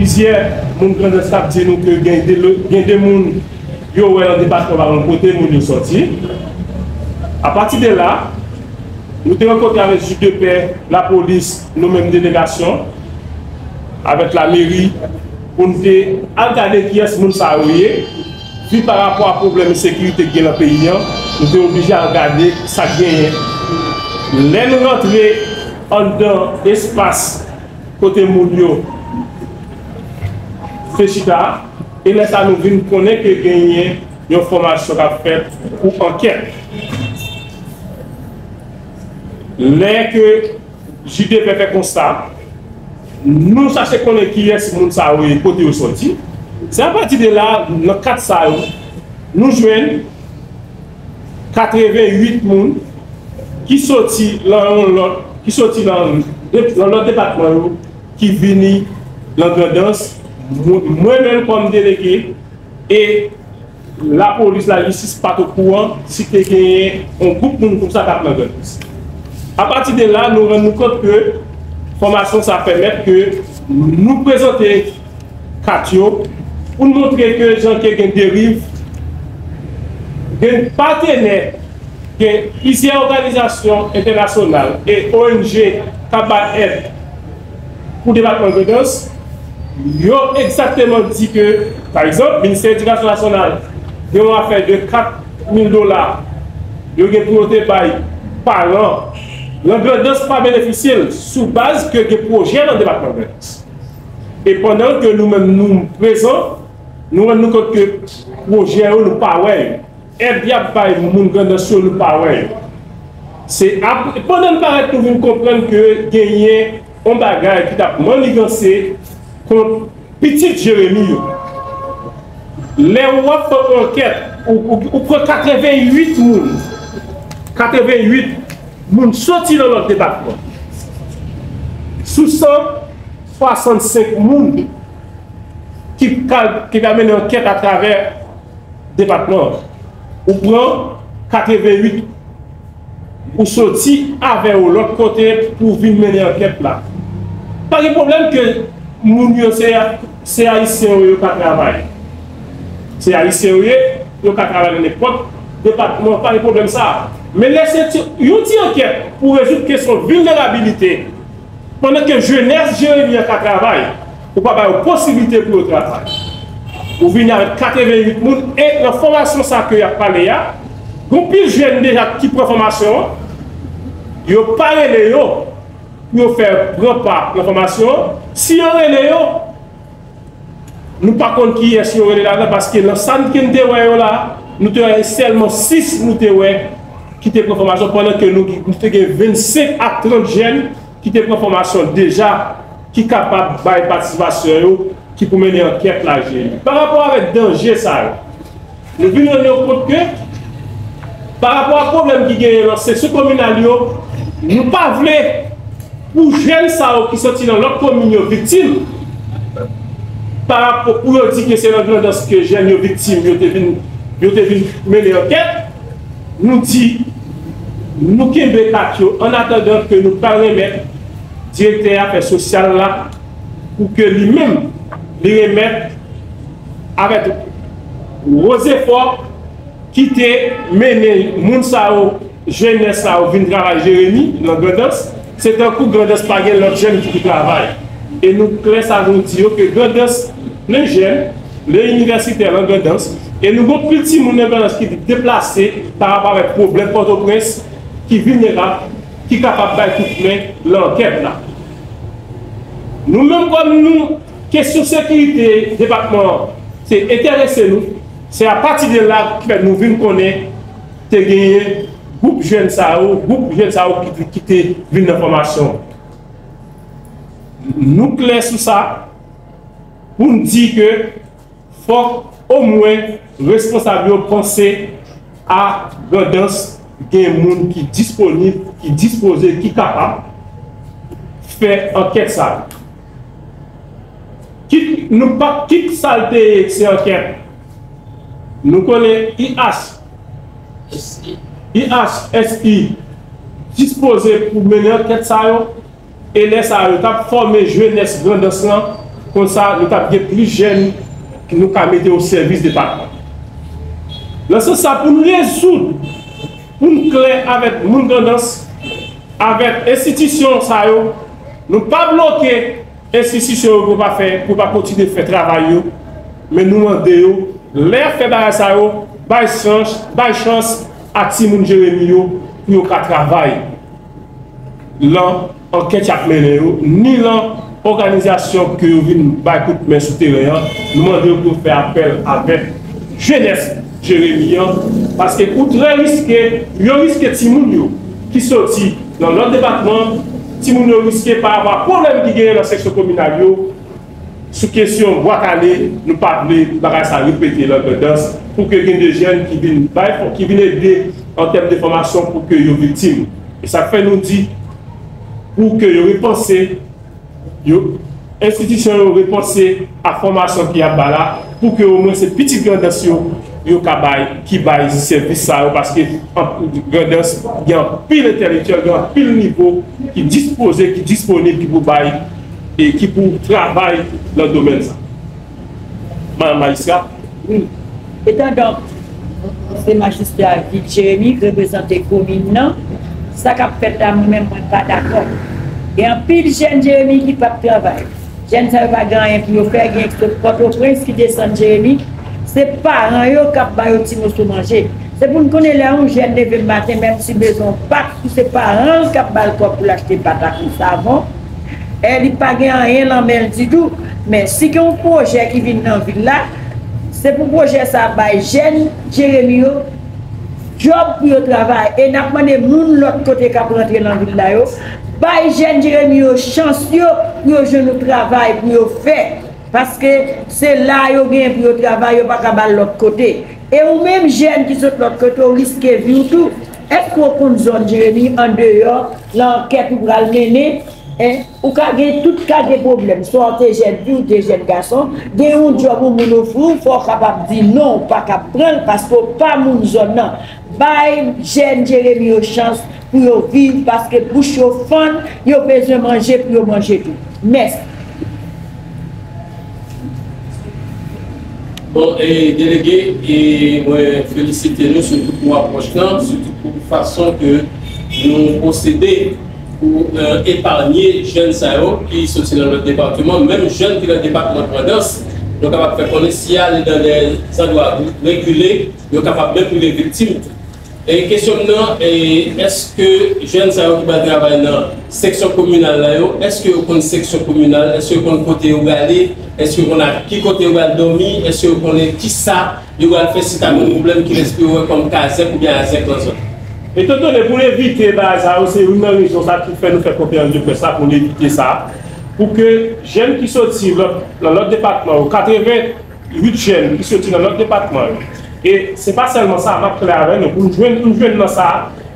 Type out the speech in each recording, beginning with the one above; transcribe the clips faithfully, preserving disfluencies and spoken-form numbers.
Plizyè moun Grandans k ap di nou ke gen de, gen de moun yo wè nan depatman pa konn kote moun yo sòti. Apati de la, nou te rankontre avèk jij de pè, lapolis, nou menm delegasyon, avèk lameri, pou n te al gade kiyès moun sa yo ye. Pi pa rapò a pwoblèm ensekirite ki gen nan peyi an, nou te oblije al gade sa k genyen. Lè nou rantre anndan espas kote moun yo te chita a, e lè sa nou vin konnen ke genyen yon fòmasyon k ap fèt pou ankèt. Lè ke jij de pè fè konsta, nou chache konnen kiyès moun sa yo ye, kote yo sòti. Se apati de la, nan kat sa yo, nou jwenn katrevenn uit moun ki sòti lan yon lòt, ki sòti lan, lan lòt depatman yo, ki vini lan Grandans. Mwen, mwen menm kòm delege, e lapolis, lajistis pa t okouran si te genyen yon gwoup moun konsa k ap nan Grandans. Apati de la, nou rann nou kont ke fòmasyon sa pèmèt ke nou prezante kat yo pou n montre ke jan ke gen deriv, gen patenè, gen plizyè òganizasyon entènasyonal e O N G k ap bay èd pou depatman Grandans, yo egzakteman di ke, pa egzanp, Ministè Edikasyon Nasyonal gen yon afè de kat mil dola yo gen pou yo te bay paran lan Grandans pa benefisye l sou baz ke gen pwojè nan depatman Grandans. E pandan ke nou menm nou prezan, nou rann nou kont ke pwojè yo nou pa wè yo. Èd y ap bay moun Grandans yo, nou pa wè yo. Se ap, pandan n parèt, nou vin konprann ke genyen yon bagay ki t ap manniganse kont pitit Jeremi yo. Lè w ap fè yon ankèt, ou, ou, ou pran katrevenn uit moun, katrevenn uit moun soti nan lòt depatman. Sou san swasannsenk moun ki ka, ki ka mennen ankèt atravè depatman an. Ou pran katrevenn uit, ou soti avè yo lòt kote pou vin mennen ankèt la. Pa gen pwoblèm ke moun yo se, se Ayisyen yo, yo ka travay. Se Ayisyen yo ye, yo ka travay nan nenpòt depatman, pa gen pwoblèm sa a. Men lè se ti, yon ti ankèt pou rezoud kesyon vilnerabilite, pandan ke jenès Jeremi an ka travay, ou pa ba yo posiblite pou yo travay. Ou vini avèk katrevenn uit moun, e nan fòmasyon sa ke y ap pale a, gon pil jèn deja ki pran fòmasyon an, yo pa rele yo pou yo fè pran pa nan fòmasyon an. Si yo rele yo, nou pa konn kiyès yo rele ladan, paske nan sa n ke n te wè yo la, nou te wè sèlman sis nou te wè ki te pran fòmasyon, pandan ke nou, nou te gen vennsenk a trant jèn ki te pran fòmasyon deja, ki kapab bay patisipasyon yo, ki pou mennen ankèt la jeni. Pa rapò avèk danje sa yo, nou vin rann nou kont ke, pa rapò a pwoblèm ki genyen lan seksyon kominal yo, nou pa vle pou jèn sa yo ki soti nan lòt komin yo viktim, pa rapò pou yo di ke se nan Grandans ke jèn yo viktim, yo te vin, yo te vin mennen ankèt, nou di, nou kenbe kat yo, an atandan ke nou pral remèt direktè afè sosyal la, pou ke li menm, li remèt avèk gwo zefò ki te mennen moun sa yo, jenès sa yo vin travay Jeremi, nan Grandans, se tankou Grandans pa gen lòt jèn ki pou travay. E nou klè sa nou di yo ke Grandans plen jèn, plen inivèsitè nan Grandans, e nou gon pil timoun nan Grandans ki deplase pa rapò avèk pwoblèm Pòtoprens, ki vilnerab, ki kapab bay kout men lan ankèt la. Nou menm kòm nou, kesyon sekirite depatman an, se enterese nou, se apati de la ki fè nou vin konnen te genyen gwoup jèn sa yo, gwoup jèn sa yo ki, ki te vin nan fòmasyon. Nou klè sou sa, pou n di ke fòk omwen responsab yo panse a Grandans gen moun ki disponib, ki dispoze, ki kapab fè ankèt sa yo. Kit nou pa, kit sa l te ye, se ankèt. Nou konnen I H, I H S I dispoze pou mennen ankèt sa yo, e lè sa yo t ap fòme jenès Grandans lan, Konsa, nou t ap gen plis jèn ki nou ka mete o sèvis depatman. Nan sans sa, pou n rezoud, pou n klè avèk moun Grandans, avèk enstitisyon sa yo, nou pa bloke enstitisyon yo pou yo pa fè, pou yo pa kontinye fè travay yo, men nou mande yo, lè y ap fè bagay sa yo, bay chans, bay chans a timoun Jeremi yo pou yo ka travay lan ankèt y ap mennen yo, ni lan òganizasyon ke yo vin bay kout men sou teren an. Nou mande yo pou yo fè apèl avèk jenès Jeremi an, paske ou trè riske, yo riske timoun yo ki soti nan lòt depatman, timoun yo riske pa rapò a pwoblèm ki genyen nan seksyon kominal yo, sou kesyon Bwa Kale, nou pa vle bagay sa repete lan Grandans, pou ke gen de jèn ki vin bay, ki vin ede an tèm de fòmasyon pou ke yo viktim. E sa k fè nou di, pou ke yo repanse, yo, enstitisyon yo repanse a fòmasyon ki ap ba la, pou ke omwen se pitit Grandans yo, yo ka bay, ki bay sèvis sa yo, paske an, Grandans gen anpil entèlektyèl, gen anpil nivo ki dispoze, ki disponib, ki pou bay e ki pou travay nan domèn sa. Madanm majistra. Wi. Etandonk, se majistra vil Jeremi k reprezante komin nan, sa k ap fèt la, mwen menm, mwen pa dakò. Gen anpil jèn Jeremi ki p ap travay. Jèn sa yo pa gen anyen pou yo fè, gen eksè Pòtoprens ki desann Jeremi. Se paran yo k ap ba yo ti moso manje. Se pou n konnen lè yon jèn leve maten, menm si bezwen yon pak, si se paran l k ap ba l kòb pou l achte pat ak yon savon, e li pa gen anyen nan men l ditou. Men si gen yon pwojè ki vin nan vil la, se pou pwojè sa bay jèn Jeremi yo djòb pou yo travay. E n ap mande moun lòt kote k ap rantre nan vil la yo, bay jèn Jeremi yo chans yo pou yo jwenn yon travay pou yo fè. Paske se la yo genyen pou yo travay, yo pa ka ba l lòt kote. E ou menm jèn ki sot lòt kote, ou riske vi w tou. Èske w konn zòn Jeremi andeyò lan ankèt ou pral mennen? En, ou ka gen tout kalite pwoblèm. Swa w te jèn fi, w te jèn gason, gen yon djòb yon moun ofri w, fò w kapab di non, ou pa kab pran l paske w pa moun zòn nan. Bay jèn Jeremi yo chans pou yo viv, paske bouch yo fann, yo bezwen manje pou yo manje tou. Mèsi. Bon, e, delege, e, mwen felisite nou sitou pou apwòch lan, sitou pou fason ke nou pwosede pou, e, epanye jèn sa yo ki soti nan lòt depatman, menm jèn ki nan depatman Grandans, nou kapab fè konnen si y ale nan de zandwa rekile, yo kapab menm rive viktim tou. E kesyon m nan, e, èske jèn sa yo ki pral travay nan seksyon kominal la yo, èske yo konn seksyon kominal, èske yo konn kote yo prale, èske yo konn ak ki kote yo pral dòmi, èske yo konnen kisa yo pral fè si ta gen yon pwoblèm, kilès pou yo wè kòm kazèk oubyen azèk nan zòn? Etandone pou n evite bagay sa yo, se youn nan rezon sa ki fè nou fè konferans de près la pou n evite sa, pou ke jèn ki soti lòt, nan lòt depatman yo, katreven uit jèn ki soti nan lòt depatman yo. E se pa sèlman sa, m ap klè avè nou, pou n jwenn, pou n jwenn nan sa,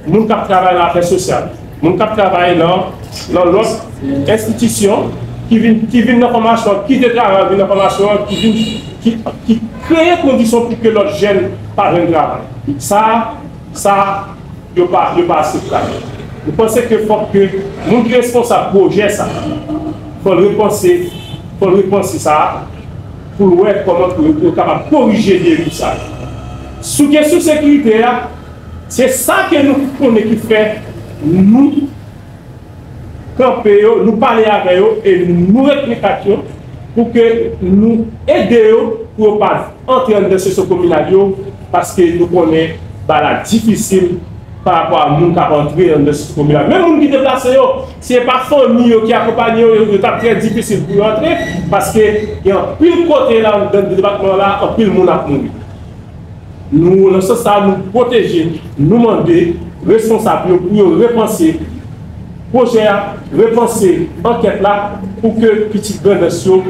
moun k ap travay nan afè sosyal, moun k ap travay nan, nan lòt enstitisyon ki vin, ki vin nan fòmasyon, ki te travay, vin nan fòmasyon an, ki vin, ki, ki kreye kondisyon pou ke lòt jèn pa jwenn travay. Sa, sa, yo pa, yo pa akseptab. Nou panse ke fòk ke moun ki responsab pwojè sa, fò l repanse, fò l repanse sa, pou l wè kòman pou yo kapab korije deriv sa. Sou kesyon sekirite a, se sa ke nou konnen ki fè nou kanpe yo, nou pale avè yo e nou ret kontak yo pou ke nou ede yo pou yo pa antre anndan seksyon kominal yo, paske nou konnen bagay la difisil pa rapò a moun k ap antre anndan seksyon kominal. Menm moun ki deplase yo, si se pa fanmi yo ki akonpaye yo, yo, yo t ap trè difisil pou yo antre, paske gen anpil kote la, anndan depatman la, anpil moun ap mouri. Nou, nan sans sa, nou pwoteje, nou mande responsab yo pou yo repanse pwojè a, repanse ankèt la, pou ke pitit Grandans yo,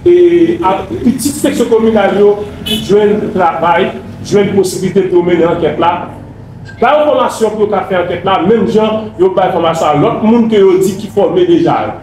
e, a, pitit seksyon kominal yo jwenn travay, jwenn posiblite pou yo mennen ankèt la, ba yo fòmasyon pou yo ka fè ankèt la, menm jan yo bay fòmasyon a lòt moun ke yo di ki fòme deja yo.